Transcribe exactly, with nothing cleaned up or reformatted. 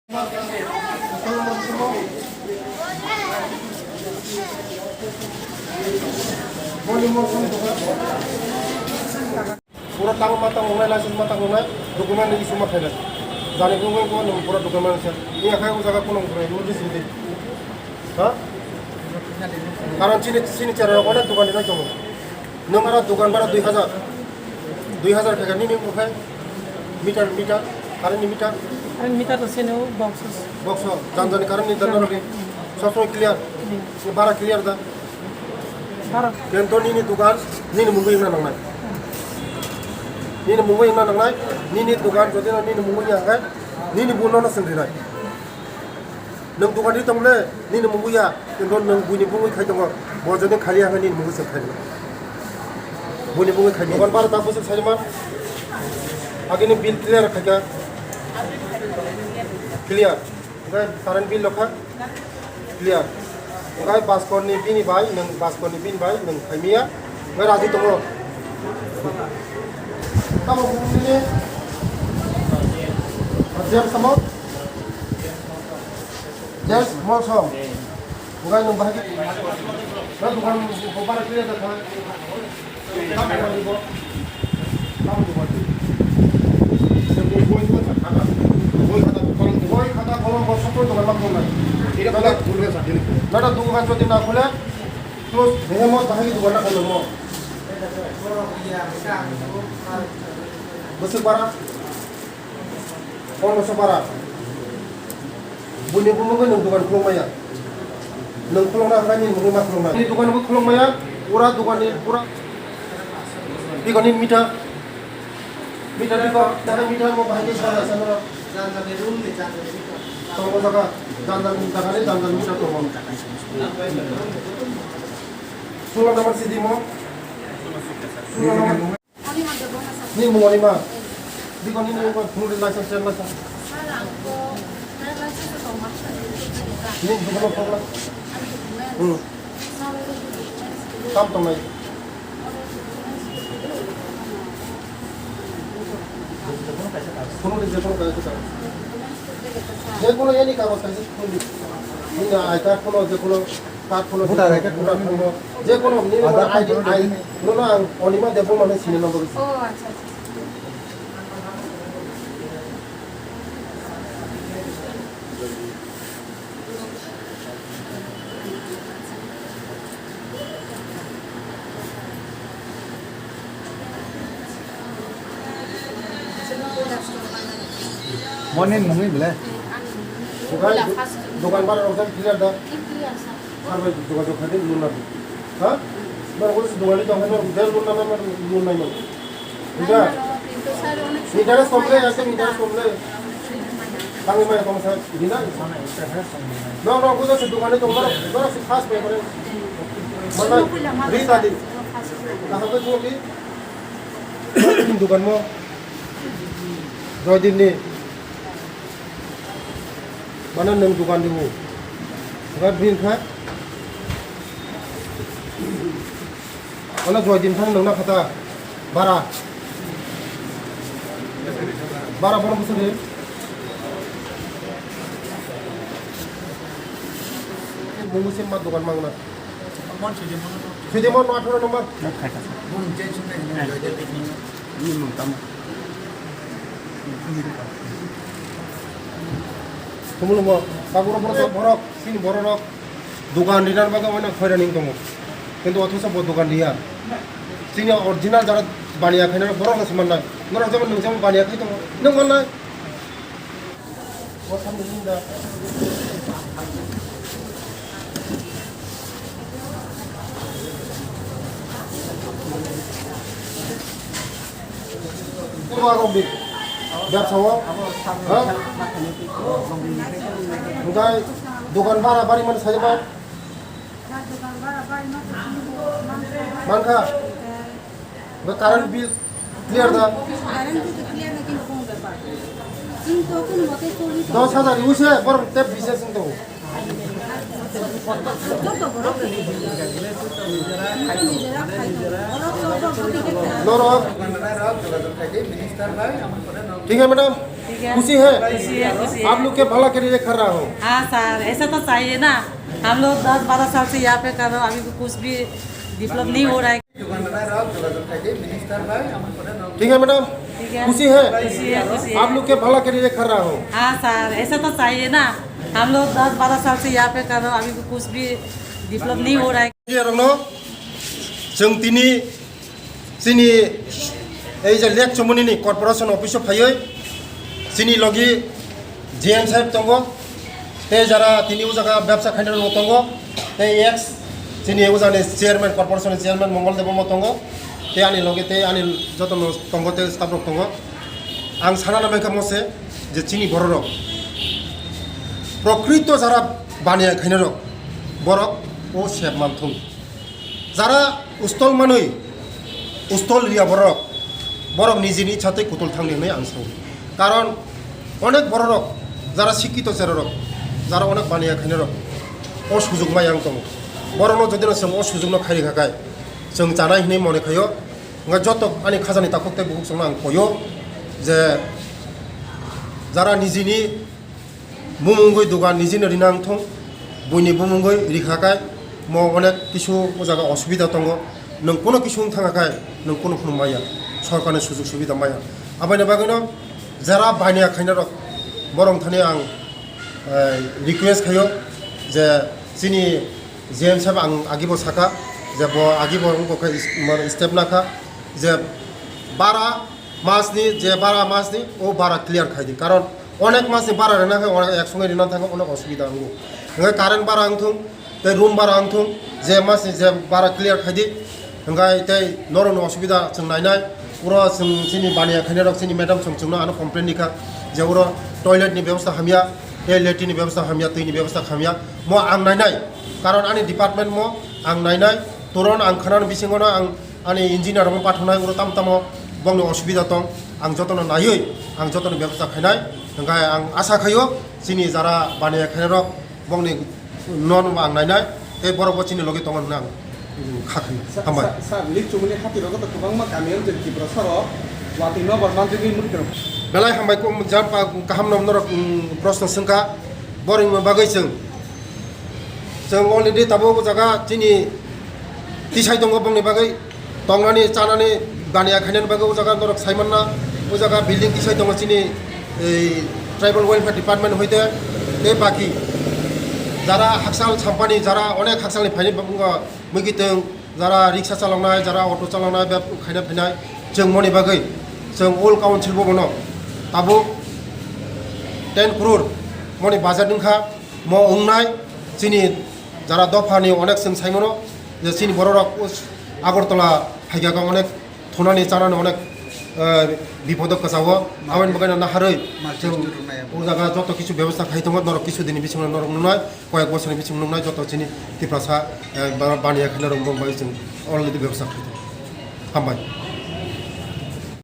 Pura tang ma tang nai, license ma tang nai, document ni issue ma khainai. Jani ko ko no pura document se. Iya khai ko jaga ko no pura notice di. Ha? Karon chini, chini chera ko na dokan ni nai tongo. Nwng aro dokan bara dui hajar. Dui hajar khaikha nini bukhai meter, meter, current ni meter. Current meter to sini box. Box o, jan jani current ni dan rok ni. Sob somoi clear. Bara clear da. Bara. Kento nini dokan, nini mungwi wngna nangnai. Nini mungwi wngna nangnai, nini dokan jodi no nini mungwi ya khe, nini buno no swngrinai. Nwng dokan ri tong le, nini mungwi ya, kintu nwng buini bungwi khai tongo, bo jodi khali ya khe nini mungwi se khai tongo. Buini bungwi khai tongo. Dokan bara ta bwswk sai ma, agini bill clear khai kha. Clear. Hwnkhe current bill rok kha clear. Hwnkhe Bhaskor ni bini bai, nwng Bhaskor ni bini bai, nwng khai miya. Hwnkhe raji tongo. Tamo bumung nini? James tamo? James Molsom. Hwnkhe nwng bahai khe? Na dukan bubar khe da kha? Tamo bumung ni bo? Tamo bumung ni? Boi khata, boi khata, boi khata kolom bo sotro dukan ma khulumnai. Ira khule, khulbe sa dini. Nada dukan jodi na khule, close, behe mo bahai dukan na khulmo. Bwswk bara? Pondroso bara. Buini bumungwi nwng dukan khulumaya. Nwng khulumna hwnkhai nini mungwi ma khulumnai. Nini dukan bo khulumaya, pura dukan ni pura. Bikoni mita. Mita biko, tare mita mo bahai khe sana sana. Tongo jaga, janjan jaga ni janjan mita tongo. Sulo number sidi mo. Sulo number. Ni mungoni ma. Bikoni ni ko phone license, trade license. Ni dukan khulumna. Hmm. Kam tongnai. Phone ni je phone kaisa ta. Je kono yani kagoj kaisa phone di. Ni I card phone je kono card phone voter I D, voter phone je kono ni Aadhaar card phone, I D, no no ang Onima Debbarma ni sini number. Oh, acha, acha. Morning mungwi bele? Dokan, dokan bara rok jang clear da? Clear, sir. Sir bai jogajog khai di, loan na di. Ha? Norok se dogan ni tong khe norok je loan na, na, loan nai mano. Buja? Interest komle, ekdom interest komle. Tangwi maya tong sa, di na? Norok, norok buja se dogan ni tong, norok, norok se fast pay kore. Mana, ri ta di. Kaham ke chuo di? Dogan mo. Joy din ni. Mane nwng dogan dibu. Hwnkhe bini kha. Ano Joy din thang nwngna khata. Bara. Bara bono bwswk ri. Bumung se ma dogan mangna. Sidi mo no atharo number. Bumung change wngkha. Tumulumo, tabuk borok, borok, sini borok rok dogan rinar bagwi oino khoirani wng tongo. Kintu othoso bo dogan riya. Chini original jara baniya khaina borok no se mannai. Norok jemon nwng jemon baniya khai tongo, nwng mannai. Abo agom di. Bebsa o. Ha? Hwnkhe dogan bara bari mani sajaba. Mankha. Hwnkhe current bill clear da? Current bill to clear na, kintu kono bepar. Chwng to kono mote choli tongo. Dos hajar use borok tep bise chwng tongo. Norok. Thik hai, madam. खुशी है? खुशी है, खुशी है। आप लोग के भला के लिए कर रहा हूँ। हाँ सर, ऐसा तो चाहिए ना। हम लोग दस बारह साल से यहाँ पे कर रहे हो, अभी भी कुछ भी डेवलप नहीं हो रहा है। ठीक है मैडम, ठीक है। खुशी है? खुशी है, खुशी है। आप लोग के भला के लिए कर रहा हूँ। हाँ सर, ऐसा तो चाहिए ना। हम लोग दस बारह साल से यहाँ पे कर रहे हो, अभी भी कुछ भी डेवलप नहीं हो रहा है। Chwng tini chini ei je lek chumuni ni corporation office o phaiwi chini logi G M saheb tongo, tei jara tini o jaga bebsa khainai rok tongo, tei ex chini o jagani chairman, corporation ni chairman Mongol Debbarma tongo, tei ani logi tei ani joto no tongo, tei staff rok tongo. Ang sana na mankha mose je chini borok rok prokrito jara baniya khainai rok borok o sep manthung. Jara ustol manwi, ustol riya borok, borok nijini ichha tei kutul thangdi hwnwi ang sao. Karon onek bororok, jara sikkito cherorok, jara onek baniya khainarok, o sujukma yang tongo. Borokno jodi no chwng o sujukno khairi kha khai, chwng chanai hwnwi mone khaio. Wngkha joto ani khajani takhuk tei bukhuk chwngno ang koio je jara nijini bumungwi dugan nijini rina wngthung, buini bumungwi rikha khai mo onek kisu o jaga osubida tongo, nwng kuno kisu wng thangkha khai nwng kuno phunu maya, sorkarni sujug subida maya. Aboni bagwino jara baniya khainarok borok thani ang, eh, request khaio je chini G M saheb ang agibo sakha je bo agibo wngkha is-, mar step nakha je bara masni je bara masni o bara clear khaidi, karon onek masni bara rina khe onek ek songe rina thangkha onek osubida wngo. Hwnkhe current bara wngthung tei room bara wngthung, je masni je bara clear khaidi, hwnkhe tei norokni osubida chwng nainai. Uro chwng chini baniya khainai rok chini madam chwng chwngno ano complain rikha je uro toilet ni bebosta hamya, tei latrine ni bebosta hamya, twi ni bebosta hamya, mo ang nainai, karon ani department mo ang nainai. Turon ang khwnani bisingo no ang ani engineer rokno pathornai, uro tamo tamo bongni osubida tong, ang jotono naiwi ang jotono bebosta khainai. Hwnkhe ang asa khaio chini jara baniya khainai rok bongni non bo ang nainai, tei borok bo chini logi tongo hwnwi ang kha khaio. Sa-, Hambai. Sa-, sir, lik chumuni hati rogo to kwbangma kami wng tong Tripura saro watwi nobar manjagwi murikhe rok. Belai hambai ko jam pa kaham nom norok, mm, proshno swngkha borokni bagwi chwng. Chwng already tabuk o jaga chini tisai tongo bongni bagwi, tongnani chanani baniya khainani bagwi o jaga norok sai manna. O jaga building tisai tongo chini ei tribal welfare department hoite tei baki jara hakchal sampani, jara onek hakchalni phaini bwkha mwkhitwng, jara riksa chaloknai, jara auto chaloknai, beb khaina phainai, chwng moni bagwi chwng all council bo bono tabuk ten crore moni budget wngkha. Mo wngnai chini jara dophani onek chwng saimano je chini bororok us-, Agartala phaikha kha onek thunani chanani onek, eh, bipodo kwchao. Aboni bagwi no naharwi chwng o jaga joto kisu bebosta khai tongo, norok kisu dini bisingo norok nungnai, koyek bosorni bisingo nungnai joto chini Tiprasa, eh, ba-, baniya khainai rok bagwi chwng already bebosta khai tongo. Hambai.